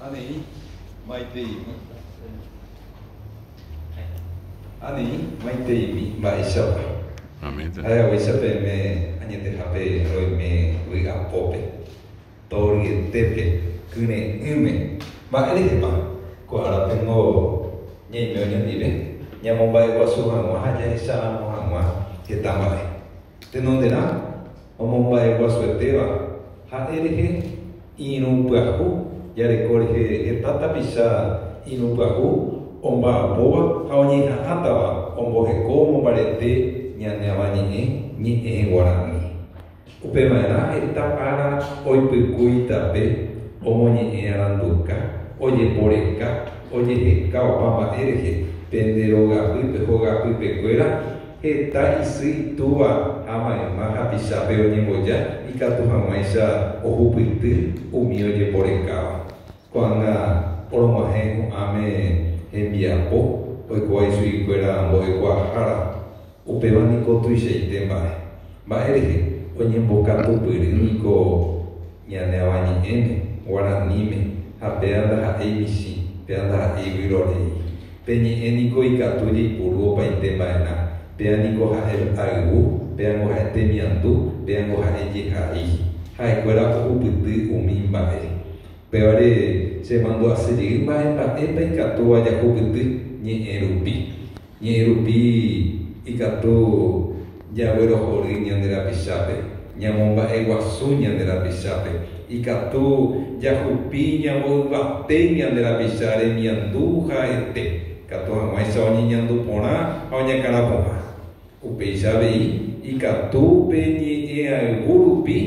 Aneĩ, maiteimi. Aneĩ, maiteimi, mba'éichapa. Ha'ehaguéicha peẽme añetehápe roime vy'apópe, toryetépe, kyre'ỹme. Mba'érehepa ko árape ngo ñaime oñondive ñamomba'eguasu hag̃ua ha jahecharamo hag̃ua heta mba'e. Tenonderã omomba'eguasuetéva ha'e rehe irũ pyahu, jareko rehe heta tapicha irũ pyahu omba'apóva ha oñeha'ãtava omboheko omombarete ñane avañe'ẽ ñe'ẽ guarani. Upeva'erã heta ára oipykúi tape, omoñe'ẽ aranduka, ojeporeka, ojeheka opa mba'e rehe, pende rogapýpe hogapypekuéra, heta isy itúva ha mayma hapichápe oñemboja ikatu hag̃uáicha ohupyty umi ojeporekáva. Ko'ág̃a orog̃uahẽ hu'ãme hembiapo oikóva ichuguikuéra mbo'ekuaahára, upéva niko tuichaite mba'e. Mba'e rehe oñembokatupyry niko ñane avañe'ẽme, guaraníme, ha péa ndaha'éi michĩ, péa ndaha'éi vyrorei. Pe ñe'ẽ niko ikatu jaipuru opaite mba'erã, péa niko ha'e ayvu, péango ha'e temiandu, péango ha'e jehai. Ha'ekuéra ohupyty umi mba'e. Upévare chemandu'ase jey mba'e mba'épa ikatúva jahupyty ñe'ẽ rupi. Ñe'ẽ rupi ikatu jaguerohory ñande rapichápe, ñamomba'eguasu ñande rapichápe, ikatu jahupi ñamboyvate ñande rapicha remiandu ha'ete, ikatu hag̃uáicha oñeñandu porã ha oñakãrapu'ã. Upéicha avei ikatu pe ñe'ẽayvu rupi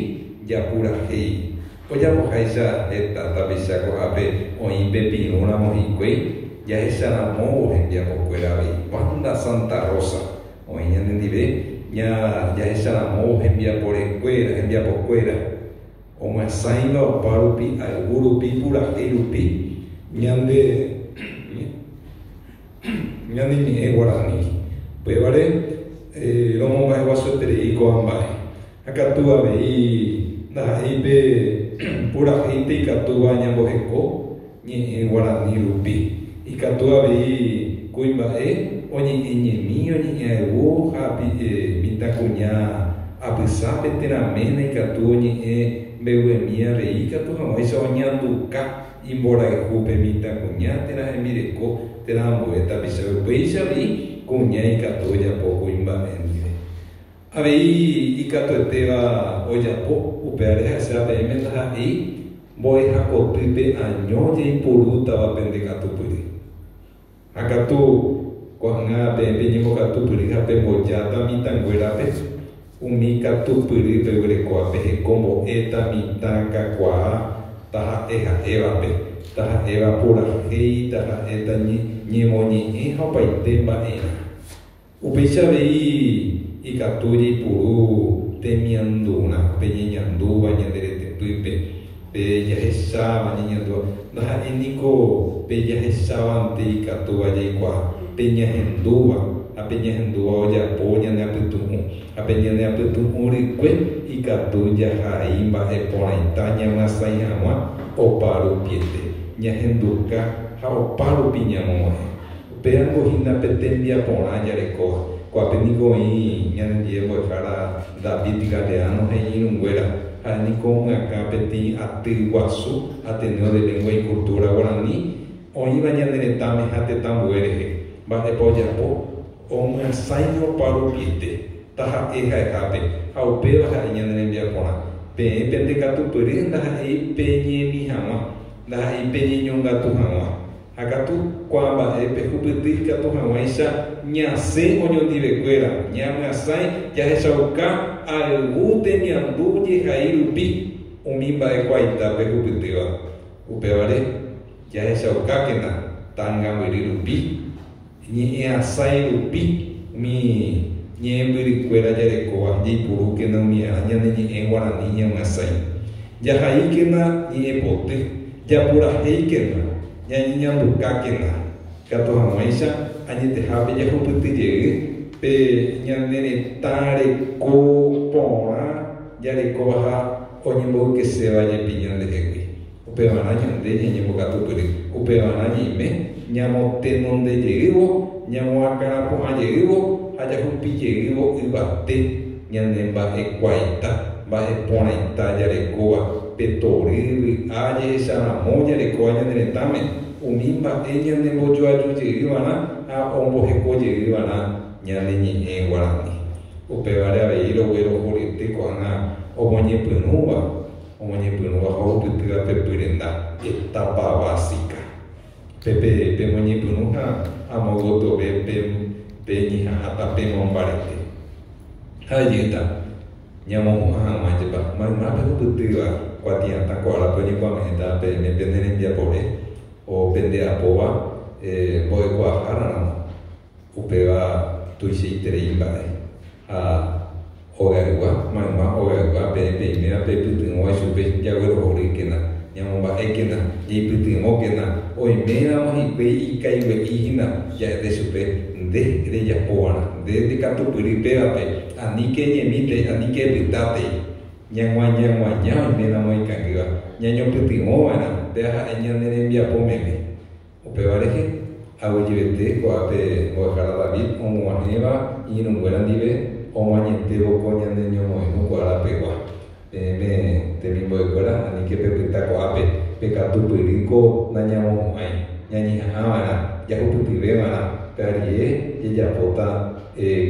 japurahéi. Ojapoháicha heta tapicha ko'ápe oĩ pepirũ ramo hikuái jahecharamóvo hembiapokuéra avei. Banda Santa Rosa oĩ ñanendive jahecharamóvo hembiaporekuéra, hembiapokuéra omyasãiva opa rupi, ayvu rupi, purahéi rupi ñande. Ñane ñe'ẽ guarani. Upévare romomba'eguasueterei ko'ã mba'e. Ha katu avei ndaha'éi pe purahéinte ikatúva ñamboheko ñe'ẽ guarani rupi. Ikatu avei kuimba'e oñe'ẽ ñemi, oñe'ẽ ayvu ha mitãkuña apysápe térã ména ikatu oñe'ẽ mbeguemi avei ikatu hag̃uáicha oñanduka Imborayhu pe mitãkuña térã hembireko térã ambue tapicha upéicha avei kuña ikatu ojapo kuimba'e ndive. Avei ikatuetéva ojapo, upévare ha'eséva peẽme ndaha'éi mbo'ehakotýpe año jaipurútava pende katupyry. Ha katu, ko'ág̃a peẽ peñembokatupyry ha pembojáta mitãnguérape, umi katupyry peguerekóva pehekombo'éta mitã kakuaa taha'e ha'évape, taha'éva purahéi, taha'éta ñemoñe'ẽ ha opaite mba'erã. Upéicha avei ikatu jaipuru temiandurã pe ñañandúva ñande retepýpe, pe jahecháva ñañandúva, ndaha'éi niko pe jahechávante ikatúva jaikuaa, pe ñahendúva, ha pe ñahendúva ojapo ñane apytu'ũ, ha pe ñane apytu'ũ rykue ikatu jahai mba'e porãita ñamyasãi hag̃ua opa rupiete, ñahenduka ha opa rupi ñamog̃uahẽ. Upévango hína pe tembiaporã jarekóva. Ko'ápe niko oĩ ñanendie mbo'ehára David Galeano ha iñirũnguéra, ha'e niko omyakã peteĩ aty guasu Ateneo de Lengua y Cultura Guarani oĩva ñane retãme ha tetã ambue rehe. Mba'épa ojapo? Omyasãi opa rupiete, taha'e ha'ehápe, ha upéva ha'e ñane rembiaporã. Peẽ pende katupyry ndaha'éi peñemi hag̃ua, ndaha'éi peñeñongatu hag̃ua. Ha katu, ko'ã mba'e pehupyty ikatu hag̃uáicha ñasẽ oñondivekuéra, ñamyasãi jahechauka ayvu temiandu jehai rupi umi mba'e kuaita pehupytýva. Upévare, jahechaukákena tángambyry rupi, Ñe'ẽasãi rupi umi ñe'ẽmbyrykuéra jarekóva jaipurúkena umi ára ñane ñe'ẽ guarani ñamyasãi. Jahaíkena ñe'ẽpoty, japurahéikena, ñañeñandukákena, ikatu hag̃uáicha añetehápe jahupyty jey pe ñane retã reko porã jarekóva ha oñemboykeséva jepi ñandehegui. Upevarã ñande ñañembokatupyry. Upevarã ñaime ñamotenondejeývo, ñamoakãrapu'ãjeývo ha jahupijeývo yvate ñane mba'ekuaaita, mba'eporãita jarekóva, pe tory, vy'a jehecharamo jarekóva ñane retãme, umi mba'e ñanembojoajujeyva'erã ha ombohekojeyva'erã ñane ñe'ẽ guarani. Upévare avei roguerohoryete ko'ág̃a omoñepyrũva omoñepyrũva ha ohupytýva pe pyrenda, etapa básica. Pépe pemoñepyrũ ha amo gotyove pe peñeha'ãta pemombarete. Ha jeýta, ñamohu'ã hag̃ua jepa, mayma pehupytýva kuatiatã ko árape oñekuave'ẽta peẽme pene rembiapore o pende'apóva mbo'ekuaahára ramo. Upéva tuichaiterei mba'e. Ha ogaygua, mayma ogaygua peẽ peiméva peipytyvõva ichupe, jaguerohorýkena, ñamomba'ékena, jaipytyvõkena, oiméramo hikuái ikaigue'i hína, ja'ete chupe, Nde rejapova'erã, nde ndekatupyry pévape, aníke eñemítei, aníke epytátei. Ñag̃uañag̃uaña oiméramo ikangýva, ñañopytyvõva'erã, péva ha'e ñane rembiapo meme. Upéva rehe, aguyjevete ko'ápe mbo'ehára David omog̃uahẽva iñirũnguéra ndive omoañetévo ko ñane ñomoirũ ko ára pegua. Peẽme temimbo'ekuéra aníke pepyta ko'ápe, pe katupyry ko nañamohu'ãi, ñañeha'ãva'erã, jahupytyveva'erã, pe arie jajapóta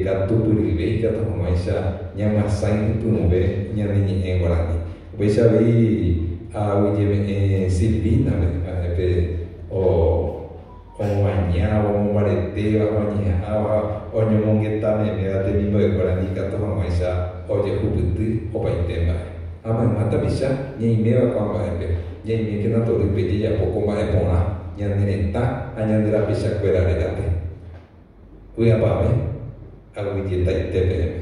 katupyryve ikatu hag̃uáicha ñamyasãi ypyrũve ñane ñe'ẽ guarani. Upéicha avei aguyjeme'ẽ Silvina-pe, ha'e pe omañáva, omombaretéva ha oñeha'ãva oñomongeta meméva temimbo'ekuéra ikatu hag̃uáicha ojehupyty opaite mba'e. Ha mayma tapicha ñaiméva ko'ã mba'épe, ñaimékena torýpe jajapo ko mba'e porã ñane retã ha ñande rapichakuéra rérape. Vy'apavẽ aguyjetaite peẽme.